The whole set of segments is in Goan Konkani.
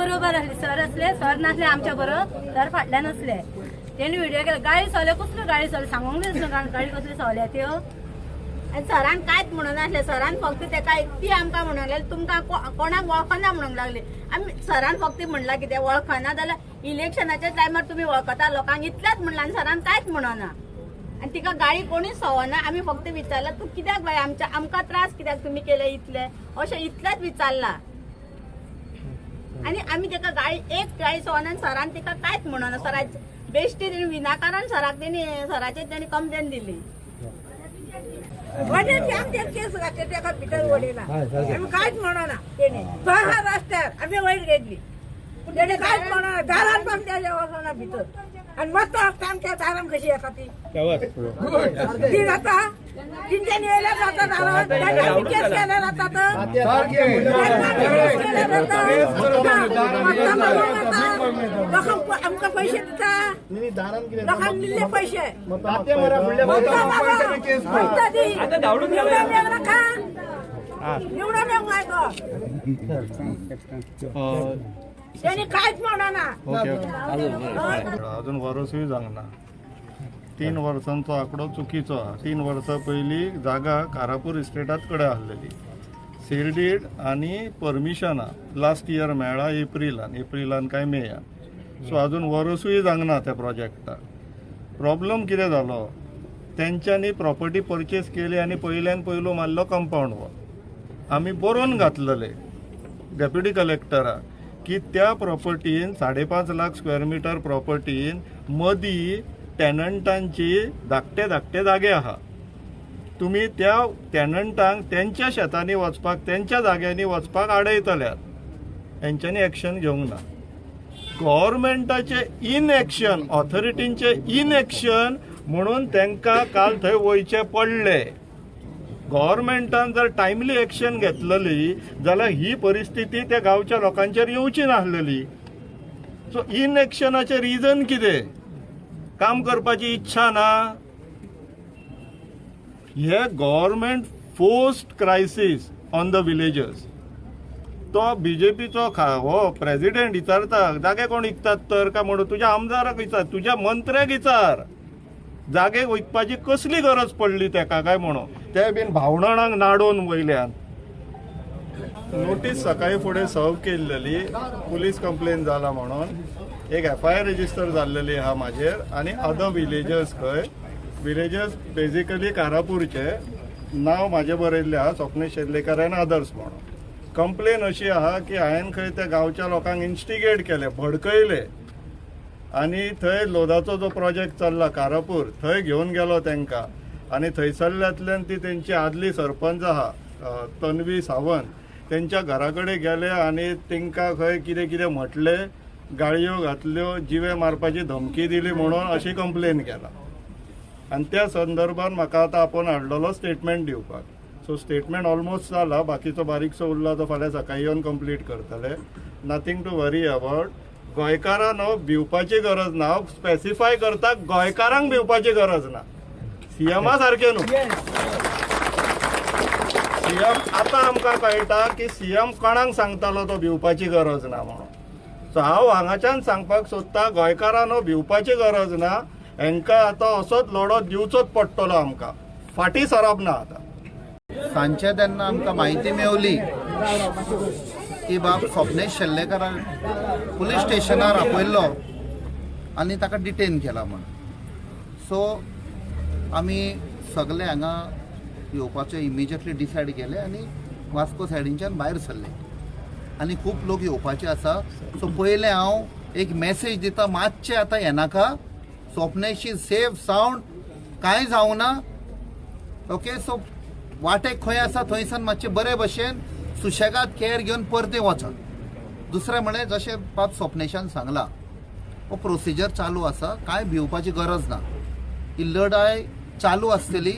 बरोबर आसली. सर असले, सर नासले आमच्या बरोबर, सर फाटल्यान असले. तेणी व्हिडिओ केला. गाळी सोले, कसल्यो गाळी सोले सांगूंक नासलो. गाळी कसल्यो सोल्या त्यो. आनी सरान कांयच म्हणून नासलें. सरान फक्त तेका ती आमकां म्हणूंक लागली, तुमकां कोणाक वळखना म्हणूंक लागली. आमी सरान फक्त म्हणलां कितें वळखना जाल्यार इलेक्शनाच्या टायमार तुमी वळखता लोकांक, इतलेंच म्हणलां. आनी सरान कांयच म्हणना आनी तिका गाळी कोणीच सवना. आमी फक्त विचारलां, तूं कित्याक बाय आमच्या आमकां त्रास कित्याक तुमी केले इतले, अशें इतलेंच विचारलां. आनी आमी तेका गाळी एक गाळी सवना आनी सरान तिका कांयच म्हणना. सराचे बेश्टी तेणी विनाकारण सराक तेणी सराचेर तेणी कंप्लेन दिली. आमचेर केस घातले, तेका भितर उडयला. आमी कांयच म्हणना. तेणी तो आहा रस्त्यार, आमी वयर गेल्ली. पूण तेणी कांयच म्हणना. दारान पण तेज्या वचना भितर आनी मस्त आसता. आमच्या दारान कशी येता ती ती जाता. तेंच्यांनी येयल्यार जाता दारान. तेंच्यांनी आमी केस केल्यार जाता तर केस केल्यार जाता. लोकांक आमकां पयशे दिता, लोकांक दिल्ले पयशे. मत्ता बाबा, मत्ता दी. निवडून येवं नाका, निवडून येवंक जाय तो. तेणी कांयच म्हणना. अजून वरसूय जावंक ना. 3 वर्सांचो आंकडो चुकीचो आहा. 3 वर्सां पयलीं जागा कारापूर इस्टेटात कडेन आहलेली. सेल डीड आनी परमिशनां लास्ट इयर मेळ्ळा एप्रिलान, एप्रिलान काय मेयान. सो अजून वरसूय जावंक ना त्या प्रोजेक्टाक. प्रॉब्लम कितें जालो, तेंच्यांनी प्रॉपर्टी परचेस केली आनी पयल्यान पयलो मारलो कंपाऊंड वॉल. आमी बरोवन घातलेले डेप्युटी कलेक्टराक की त्या प्रॉपर्टीन, 5.5 लाख स्क्वेअर मिटर प्रॉपर्टीन मदीं टेनंटांची धाकटे धाकटे जागे आहा. तुमी त्या टेनंटांक तेंच्या शेतांनी वचपाक, तेंच्या जाग्यांनी वचपाक आडयतल्यात. हेंच्यांनी एक्शन घेवंक ना. गव्हर्मेंटाचे इनएक्शन, ऑथॉरिटींचे इनएक्शन म्हणून तांकां काल थंय वयचें पडलें. गव्हर्मेंटान जर टायमली एक्शन घेतलेली जाल्यार ही परिस्थिती त्या गांवच्या लोकांचेर येवची नासलेली. सो इनएक्शनाचें रिजन कितें? काम करपाची इच्छा ना. हे government forced crisis on the villagers. तो बीजेपीचो हो प्रेसिडेंट विचारता, जागे कोण विकतात तर काय म्हणून. तुज्या आमदाराक विचार, तुज्या मंत्र्याक विचार, जागे विकपाची कसली गरज पडली तेका काय म्हणून. ते बीन भावणांक नाडोवन वयल्यान. नोटीस सकाळी फुडें सर्व केल्लेली, पुलीस कंप्लेन जाला म्हणून. एक एफआयआर रजिस्टर जाल्लेली आहा म्हाजेर आनी अदर विलेजर्स. खंय विलेजर्स बेजिकली कारापूरचे. नांव म्हाजें बरयल्लें आहा, स्वप्नेश शेर्लेकर आनी अदर्स म्हणून. कंप्लेन अशी आहा की हांवें खंय त्या गांवच्या लोकांक इन्स्टिगेट केले, भडकयले आनी थंय लोदाचो जो प्रोजेक्ट चल्ला कारापूर, थंय घेवन गेलो तांकां. आनी थंयसरल्यांतल्यान ती तेंची आदली सरपंच आहा तन्वी सावंत, तेंच्या घरा कडेन गेले आनी तांकां खंय कितें कितें म्हटलें, गाळयो घातल्यो, जिवे मारपाची धमकी दिली म्हणून अशी कंप्लेन केला. आनी त्या संदर्भात म्हाका आतां आपोवन हाडलेलो स्टेटमेंट दिवपाक. सो स्टेटमेंट ऑलमोस्ट जाला, बाकीचो बारीकसो उरला, तो फाल्यां सकाळी येवन कंप्लीट करतले. नथींग टू वरी अबाउट. गोंयकारांनो, भिवपाची गरज ना. हांव स्पेसिफाय करता, गोंयकारांक भिवपाची गरज ना, सीएमा सारकें न्हू. सीएम आतां आमकां कळटा की सीएम कोणाक सांगतालो तो भिवपाची गरज ना म्हणून. सो हांव हांगाच्यान सांगपाक सोदता, गोंयकारांनो, भिवपाची गरज ना. हांकां आतां असोच लढो दिवचोच पडटलो आमकां, फाटीं सरप ना आतां. सांजचे तेन्ना आमकां म्हायती मेवली की बाब स्वप्नेश शेल्लेकराक पुलीस स्टेशनार आपयल्लो आनी ताका डिटेन केला म्हण. सो आमी सगळे हांगा येवपाचें इमिजिएटली डिसायड केलें आनी वास्को सायडीनच्यान भायर सरले आनी खूब लोक येवपाचे आसा. सो पयलें हांव एक मॅसेज दिता, मातशें आतां येनाका. स्वप्नेश is safe, sound, कांय जावना. ओके, सो वाटेक खंय आसा थंयसान मातशें बरे भशेन सुशेगाद केअर घेवन परतें वचात. दुसरें म्हळ्यार, जशें बाब स्वप्नेशान सांगलां, हो प्रोसिजर चालू आसा, कांय भिवपाची गरज ना. ही लढाय चालू आसतली.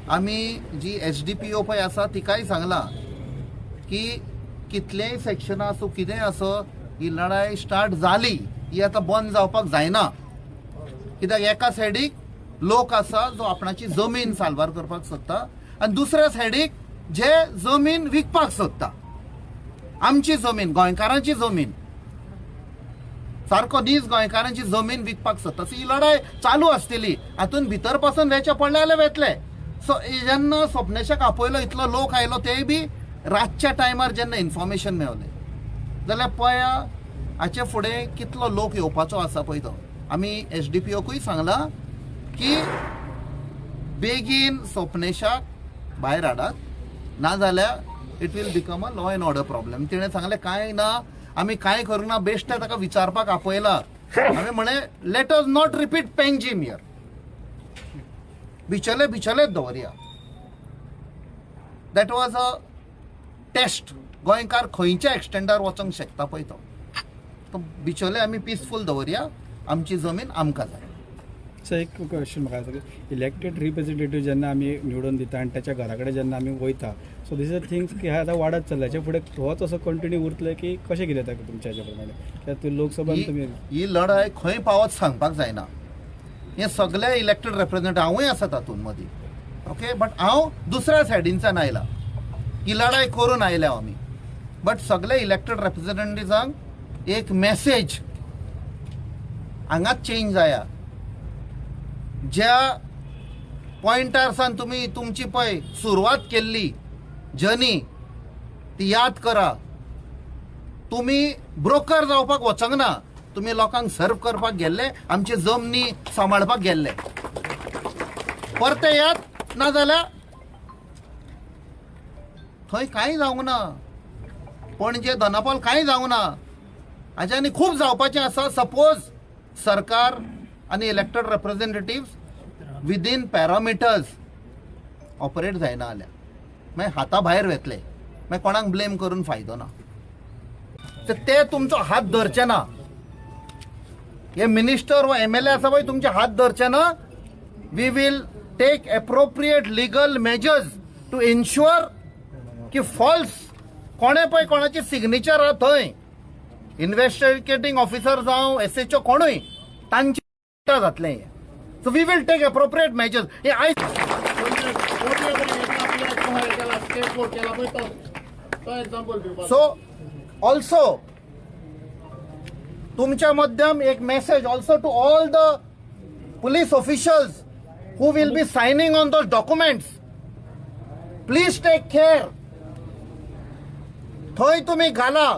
आमी जी एसडीपीओ पळय आसा, तिकाय सांगलां की कितलेंय सेक्शनां आसूं, कितेंय आसूं, ही लढाय स्टार्ट जाली, ही आतां बंद जावपाक जायना. कित्याक एका सायडीक लोक आसा जो आपणाची जमीन साल्वार करपाक सोदता आनी दुसऱ्या सायडीक जे जमीन विकपाक सोदता. आमची जमीन, गोंयकारांची जमीन, सारको दीस गोंयकारांची जमीन विकपाक सोदता. सो ही लढाय चालू आसतली. हातून भितर पासून वेचे पडले जाल्यार वेतले. सो जेन्ना स्वप्नेशाक आपयलो, इतलो लोक आयलो, तेय बी रातच्या टायमार जेन्ना इन्फॉर्मेशन मेवलें जाल्यार पळया हाचे फुडें कितलो लोक येवपाचो आसा पळय तो. आमी एसडीपीओकूय सांगलां की बेगीन स्वप्नेशाक भायर हाडात, नाजाल्यार it will become a law and order problem. तिणें सांगलें कांय ना, आमी कांय करूंक ना, बेश्टे ताका विचारपाक आपयला. हांवें म्हळें let us not repeat Panjim here, Bicholim बिचोलेच दवरया. That was a test. गोंयकार खंयच्या एक्सटेंडार वचोंक शकता पळय तो. तो बिचोले आमी पिसफूल दवरया, आमची जमीन आमकां जाय. सो एक क्वेश्चन म्हाका आसा की इलेक्टेड रिप्रेझेंटेटीव जेन्ना आमी निवडून दिता आनी ताच्या घरा कडेन जेन्ना आमी वयता, सो these are things की हे आतां वाडत चल्ला, हेच्या फुडें होच असो कंटिन्यू उरतले की कशें कितें जाता तुमच्या हेच्या प्रमाणे? कित्याक तूं लोकसभान तुमी ही लढाय खंय पावत सांगपाक जायना. हे सगळे इलेक्टेड रिप्रेझेंटेटिव्ह, हांवूय आसा तातूंत मदीं, ओके, बट हांव दुसऱ्या सायडीनच्यान आयला, ही लढाय करून आयल्या आमी. बट सगळे इलेक्टेड रिप्रेझेंटेटिव्हांक एक मॅसेज, हांगाच चेंज जाया. ज्या पॉयंटार सान तुमी तुमची पळय सुरवात केल्ली जर्नी ती याद करा. तुमी ब्रोकर जावपाक वचोंक ना, तुमी लोकांक सर्व करपाक गेल्ले, आमचे जमनी सांबाळपाक गेल्ले. परते यात, नाजाल्यार थंय कांय जावंक ना. पणजे दोनापावल कांय जावंक ना, हाच्या आनी खूब जावपाचें आसा. सपोज सरकार आनी elected representative within parameters operate जायना जाल्यार मागीर हाता भायर वेतले, मागीर कोणाक ब्लेम करून फायदो ना. तर ते तुमचो हात धरचे ना. हे मिनिस्टर वा एमएलए आसा पळय, तुमचे हात धरचे ना. We will take appropriate legal measures to ensure की फॉल्स कोणे पळय कोणाची सिग्नेचर आहा थंय, इन्व्हेस्टिगेटींग ऑफिसर जावं एसएचओ कोणूय, तांचे जातलें हें. So we will take appropriate measures. हे आयज केला पळय तो तो एक्झाम्पल दिवपाक. सो ऑल्सो तुमच्या मध्यम एक message also to all the police officials who will be signing on those documents, please take care. थंय तुमी घाला,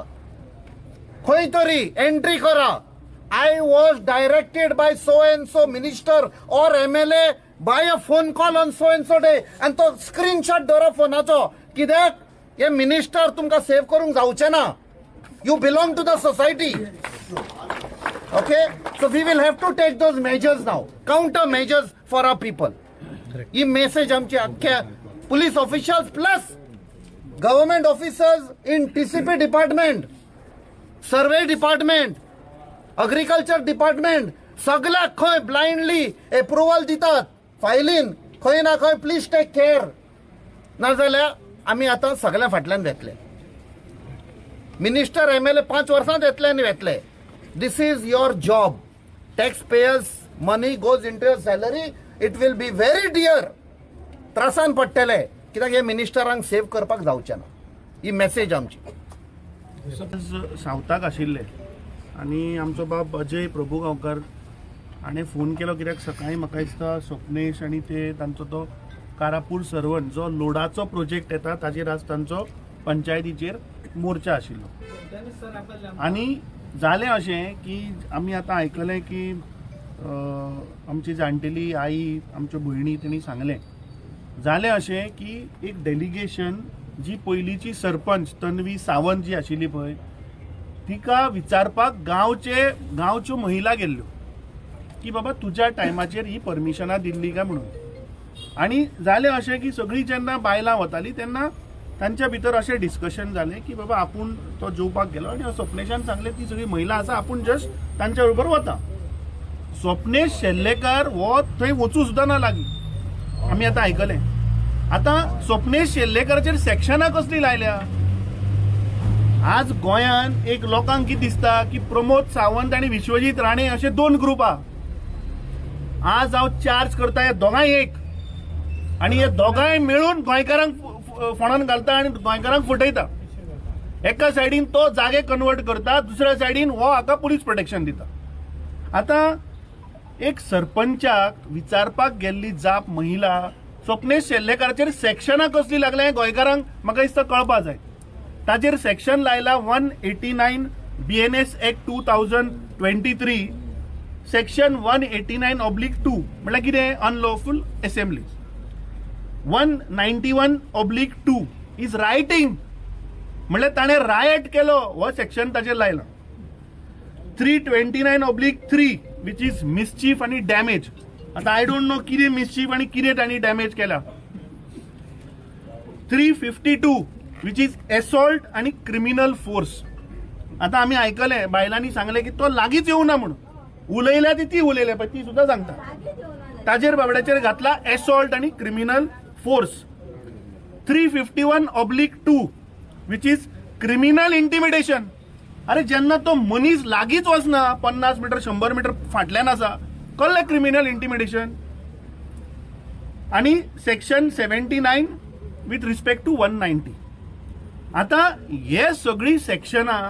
खंय तरी एंट्री करा, I was directed by so and so minister or MLA by a phone call on so and so day, आनी तो स्क्रीनशॉट दवरा फोनाचो. कित्याक हे मिनिस्टर तुमकां सेव करूंक जावचे ना. You belong to the society, okay? So we will have to take those measures now, counter measures for our people. He message आमची अख्ख्या police officials plus government officers in TCP department, survey department, agriculture department, सगळ्याक खंय ब्लायंडली एप्रुवल दितात फायलीन खंय ना खंय, please take care. नाजाल्यार आमी आतां सगळ्या फाटल्यान वेतले. मिनिस्टर एमएलए 5 वर्सांत येतले आनी वेतले. This is your job. Tax payers money goes into your salary. It will be very dear. त्रासान पडटले, कित्याक हे मिनिस्टरांक सेव करपाक जावचें ना. ही मेसेज आमची. सावथाक आशिल्ले आनी आमचो बाब अजय प्रभू गांवकार हाणें फोन केलो, कित्याक सकाळीं म्हाका दिसता स्वप्नेश आनी ते तांचो तो कारापूर सर्वंट जो लोडाचो प्रोजेक्ट येता ताजेर आज तांचो पंचायतीचेर मोर्चा आशिल्लो. आनी जालें अशें की आमी आतां आयकलें की आमची जाणटेली आई, आमच्यो भयणी, तेणी सांगलें, जालें अशें की एक डेलिगेशन जी पयलींची सरपंच तन्वी सावंत जी आशिल्ली पळय, तिका विचारपाक गांवच्यो महिला गेल्ल्यो की बाबा तुज्या टायमाचेर ही परमिशनां दिल्ली काय म्हणून. आनी जालें अशें की सगळीं जेन्ना बायलां वतालीं तेन्ना तांच्या भितर अशें डिस्कशन जालें की बाबा आपूण तो जेवपाक गेलो आनी स्वप्नेशान सांगलें ती सगळी महिला आसा, आपूण जस्ट तांच्या बरोबर वता. स्वप्नेश शेल्लेकार हो थंय वचूं सुद्दां ना लागीं, आमी आतां आयकलें. आतां स्वप्नेश शेल्लेकाराचेर सेक्शनां कसलीं लायल्या? आज गोंयान एक लोकांक कितें दिसता की प्रमोद सावंत आनी विश्वजीत राणे अशे दोन ग्रुप आहा. आज हांव चार्ज करता हे दोगांय एक, आनी हे दोगांय मेळून गोंयकारांक फोंडान घालता आनी गोंयकारांक फटयता. एका सायडीन तो जागे कन्वर्ट करता, दुसऱ्या सायडीन हो हाका पुलीस प्रोटेक्शन दिता. आतां एक सरपंचाक विचारपाक गेल्ली जाप महिला स्वप्नेश शेल्लेकाराचेर सेक्शनां कसली लागल्या हें गोंयकारांक म्हाका दिसता कळपा जाय. ताचेर सेक्शन लायला 189 BNS act 2023 section 189/2 म्हळ्यार कितें unlawful assembly. 191/2 is rioting म्हळ्यार ताणें रायट केलो हो सेक्शन ताचेर लायला. 329/3 which is mischief आनी डॅमेज. आतां I don't know कितें मिसचीफ आनी कितें तांणी डॅमेज केला. 352 which is assault आनी क्रिमिनल फोर्स. आतां आमी आयकलें बायलांनी सांगलें की तो लागींच येवना म्हणून उलयल्या ती उलयल्या पळय ती सुद्दां सांगता. ताजेर बाबड्याचेर घातला एसॉल्ट आनी criminal force. 351/2 which is criminal intimidation. अरे जेन्ना तो मनीस लागींच वचना 50 मिटर 100 मिटर फाटल्यान आसा कळ्ळें क्रिमिनल इंटिमिडेशन. आनी section 79 with respect to 190. आतां हे सगळीं सेक्शनां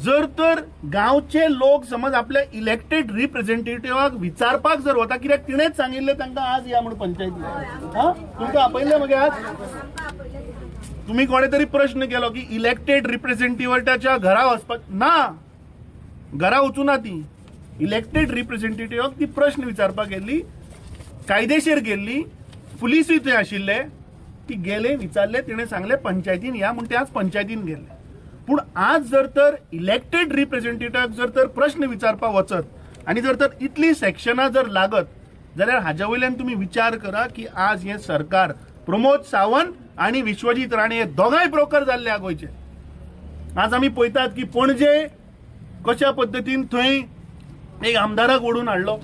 जर तर गांवचे लोक समज आपल्या इलेक्टेड रिप्रेझेंटेटिव्हाक विचारपाक जर वता, कित्याक तिणेच सांगिल्लें तांकां आज या म्हणून पंचायती, हा तुमकां आपयल्लें मगे आज तुमी कोणे तरी प्रश्न केलो की इलेक्टेड रिप्रेझेंटेटिव्हाच्या घरा वचपाक ना, घरा वचूना ती इलेक्टेड रिप्रेझेंटेटिव्हाक ती प्रश्न विचारपाक गेल्ली, कायदेशीर गेल्ली, पुलिसूय थंय आशिल्ले, ती गेले विचारले, तिणें सांगलें पंचायतीन या म्हूण ते आज पंचायतीन गेले. पूण आज जर तर इलेक्टेड रिप्रेझेंटेटिव्हाक जर तर प्रश्न विचारपाक वचत आनी जर तर इतली सेक्शनां जर लागत जाल्यार हाज्या वयल्यान तुमी विचार करा की आज हें सरकार प्रमोद सावंत आनी विश्वजीत राणे हे दोगांय ब्रोकर जाल्ले आहा गोंयचे. आज आमी पळयतात की पणजे कशा पद्दतीन थंय एक आमदाराक ओडून हाडलो.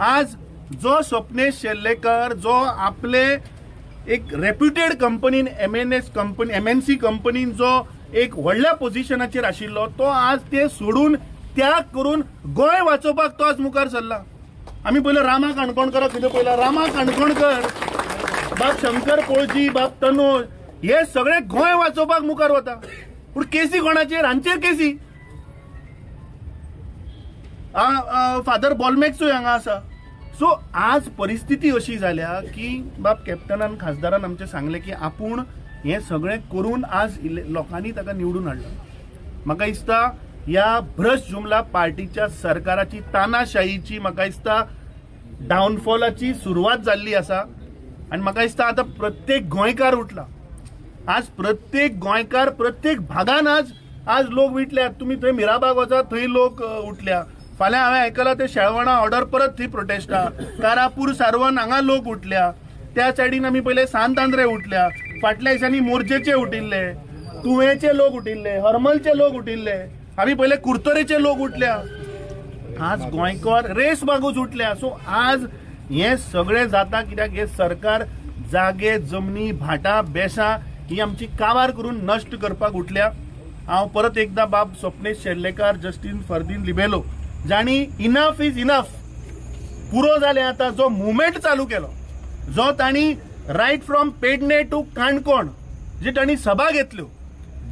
आज जो स्वप्नेश शेल्लेकर जो आपले एक रेप्युटेड कंपनीन MNS company MNC कंपनीन जो एक व्हडल्या पोझिशनाचेर आशिल्लो तो आज ते सोडून त्याग करून गोंय वाचोवपाक तो आज मुखार सरला. आमी पयलो रामा काणकोणकराक कितें पळयला, रामा काणकोणकर, बाब शंकर पोळजी, बाब तनोज हे सगळे गोंय वाचोवपाक मुखार वता. पूण केसी कोणाचेर? हांचेर केसी. फादर बॉलमॅक्सूय हांगा आसा. सो आज परिस्थिती अशी जाल्या की बाब कॅप्टनान खासदारान आमचें सांगलें की आपूण हें सगळें करून आज लोकांनी ताका निवडून हाडला. म्हाका दिसता ह्या भ्रश्ट जुमला पार्टीच्या सरकाराची तानाशाहीची म्हाका दिसता डावनफॉलाची सुरवात जाल्ली आसा. आनी म्हाका दिसता आतां प्रत्येक गोंयकार उठला, आज प्रत्येक गोंयकार प्रत्येक भागान आज आज लोक विटल्यात. तुमी थंय मिराबाग वचा थंय लोक उठल्या. फाल्यां हांवें आयकलां ते शेळवणा ऑर्डर परत थंय प्रोटेस्टा, कारापूर सारवन हांगा लोक उठल्या, त्या सायडीन आमी पयले सांत आंद्रे उठल्या, फाटल्या दिसांनी मोरजेचे उठिल्ले, तुवेचे लोक उठिल्ले, हरमलचे लोक उठिल्ले, आमी पयले कुर्तरेचे लोक उठल्या. आज गोंयकार रेस मागूच उठल्या. सो आज हें सगळें जाता कित्याक हें सरकार जागे जमनी भाटां बेसां ही आमची काबार करून नश्ट करपाक उठल्या. हांव परत एकदां बाब स्वप्नेश शेल्लेकार, जस्टीन फर्दीन लिबेलो जांणी इनफ is enough पुरो जालें आतां जो मुवमेंट चालू केलो, जो तांणी right from Pedne to Canacona जी तांणी सभा घेतल्यो,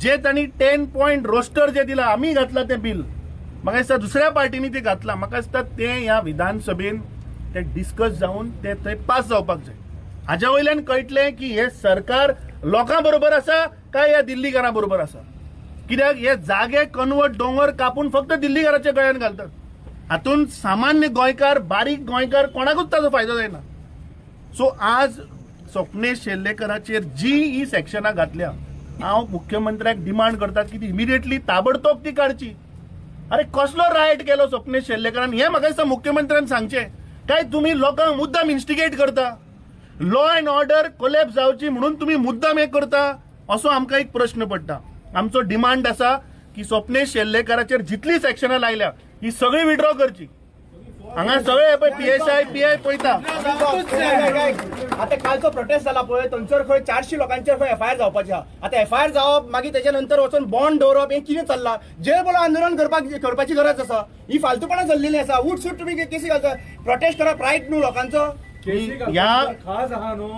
जे तांणी 10 पॉयंट रोस्टर जे दिला, आमी घातला तें बील, म्हाका दिसता दुसऱ्या पार्टींनी तें घातलां, म्हाका दिसता तें ह्या विधानसभेन तें डिस्कस जावन तें थंय पास जावपाक जाय. हाज्या वयल्यान कळटलें की हें सरकार लोकां बरोबर आसा काय ह्या दिल्लीकारां बरोबर आसा. कित्याक हे जागे कन्वर्ट दोंगर कापून फक्त दिल्लीकाराच्या गळ्यान घालतात. हातूंत सामान्य गोंयकार, बारीक गोंयकार कोणाकूच ताजो फायदो जायना. सो आज स्वप्नेश शेल्लेकराचेर जी ही सेक्शनां घातल्या, हांव मुख्यमंत्र्याक डिमांड करता की ती इमिडिएटली ताबडतोब ती काडची. अरे कसलो रायट केलो स्वप्नेश शेल्लेकरान हें म्हाका दिसता मुख्यमंत्र्यान सांगचें. काय तुमी लोकांक मुद्दाम इन्स्टिगेट करता, लॉ एंड ऑर्डर कोलॅप्स जावची म्हणून तुमी मुद्दाम हें करता असो आमकां एक प्रश्न पडटा. आमचो डिमांड आसा की स्वप्नेश शेल्लेकराचेर जितली सेक्शनां लायल्या ही सगळी विड्रॉ करची. हांगा सगळे पळय PSI PI पळयता. आतां कालचो प्रोटेस्ट जाला पळय थंयसर खंय 400 लोकांचेर खंय एफआयआर जावपाची आहा. आतां एफआयआर जावप मागीर तेच्या नंतर वचून बॉन्ड दवरप हें कितें चल्लां? जेल बोलो आंदोलन करपाची गरज आसा. ही फालतूपणां चल्लेली आसा. उठ सूट तुमी केसी घालता. प्रोटेस्ट करप रायट न्हू लोकांचो. ह्या खास आहा न्हू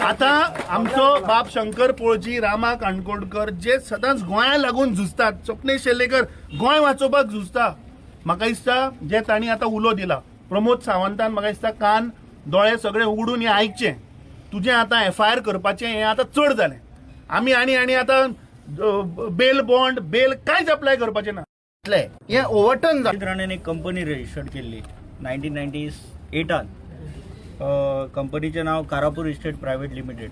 आता आमचो बाब शंकर पोळजी, रामा काणकोणकर जे सदांच गोंया लागून झुजतात, स्वप्नेश शेल्लेकर गोंय वाचोवपाक झुजता, म्हाका दिसता जे तांणी आतां उलो दिला प्रमोद सावंतान, म्हाका दिसता कान दोळे सगळे उगडून हें आयकचें. तुजें आतां एफआयआर करपाचें हें आतां चड जालें. आमी आनी आनी आतां बेल बॉन्ड बेल कांयच अप्लाय करपाचें ना. हें ओवरटर्न जालें. राणेन एक कंपनी रजिस्टर्ड केल्ली 1998 कंपनीचें नांव Karapur estate private limited.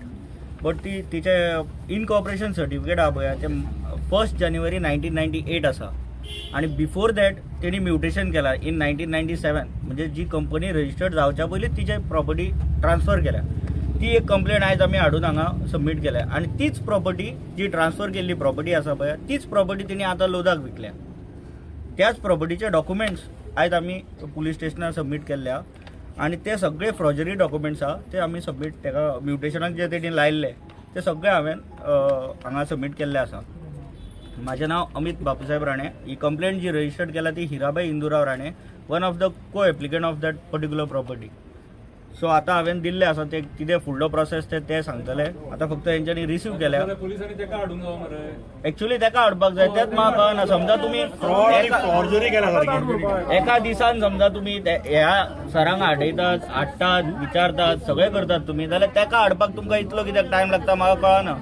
But ती तिचें इनकॉर्पोरेशन सर्टिफिकेट आहा पळय तें 1 जानेवारी 1998 आसा आनी बिफोर that तेणी म्युटेशन केला इन 1997, म्हणजे जी कंपनी रजिस्टर्ड जावच्या पयलीं तिचे प्रॉपर्टी ट्रान्सफर केल्या. ती एक कंप्लेन आयज आमी हाडून हांगा सबमीट केल्या आनी तीच प्रॉपर्टी जी ट्रान्सफर केल्ली प्रॉपर्टी आसा पळय तीच प्रॉपर्टी तेणी आतां लोदाक विकल्या. त्याच प्रॉपर्टीचे डॉक्युमेंट्स आयज आमी पुलीस स्टेशनार सबमीट केल्ले आहा आनी ते सगळे फ्रॉजरी डॉक्युमेंट्स आहा ते आमी सबमीट तेका म्युटेशनाक जे तेणी लायिल्ले ते सगळे हांवें हांगा सबमीट केल्ले आसा. म्हाजें नांव अमित बापूसाहेब राणे. ही कंप्लेंट जी रजिस्टर्ड केल्या ती Hirabai Indurao Rane, one of the co applicant of that particular property. So आतां हांवें दिल्लें आसा ते कितें फुडलो प्रोसेस ते सांगतले. आतां फक्त हेंच्यांनी रिसीव केल्या. एक्चुअली तेका हाडपाक जाय तेंच म्हाका कळना. समजा तुमी एका दिसान समजा तुमी ह्या सरांक हाडयतात, हाडटात, विचारतात, सगळें करतात तुमी, जाल्यार तेका हाडपाक तुमकां इतलो कित्याक टायम लागता म्हाका कळना.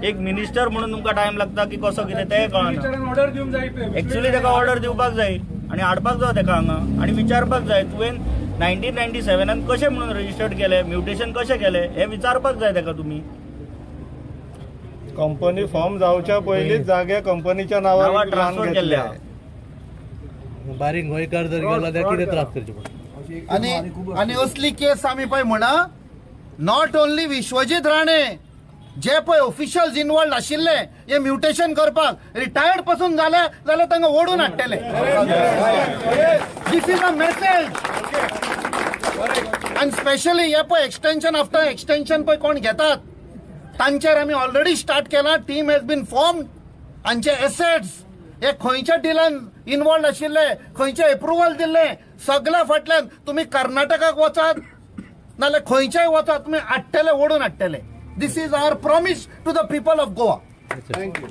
एक मिनिस्टर म्हणून तुमकां टायम लागता की कसो कितें तें कळना. एक्चुअली तेका ऑर्डर दिवपाक जाय आनी हाडपाक जाय तेका हांगा आनी विचारपाक जाय तुवें 1997 कशें म्हणून रजिस्टर्ड केलें, म्युटेशन कशें केलें हें विचारपाक जाय तेका तुमी. कंपनी फॉर्म जावच्या पयलींच जागे कंपनीच्या नांवार ट्रान्सफर केल्ले. बारीक गोंयकार जर गेलो जाल्यार कितें त्रास करचे पडटा. आनी आनी असली केस आमी पळय म्हणा not only Vishwajit Rane, जे पळय ऑफिशियल्स इनवॉल्ड आशिल्ले हे म्युटेशन करपाक रिटायर्ड पासून जाले जाल्यार तांकां ओडून हाडटले. This is a message. आनी स्पेशली हे पळय एक्सटेन्शन आफ्टर एक्सटेन्शन पळय कोण घेतात तांचेर आमी ऑलरेडी स्टार्ट केला. टीम हॅज बीन फॉर्म्ड. हांचे एसेट्स हे खंयच्या डिलान इनवॉल्ड आशिल्ले, खंयचे एप्रुवल दिल्ले, सगळ्या फाटल्यान तुमी कर्नाटकाक वचात नाल्यार खंयच्याय वचात तुमी हाडटले, ओडून हाडटले. This is our promise to the people of Goa. Thank you.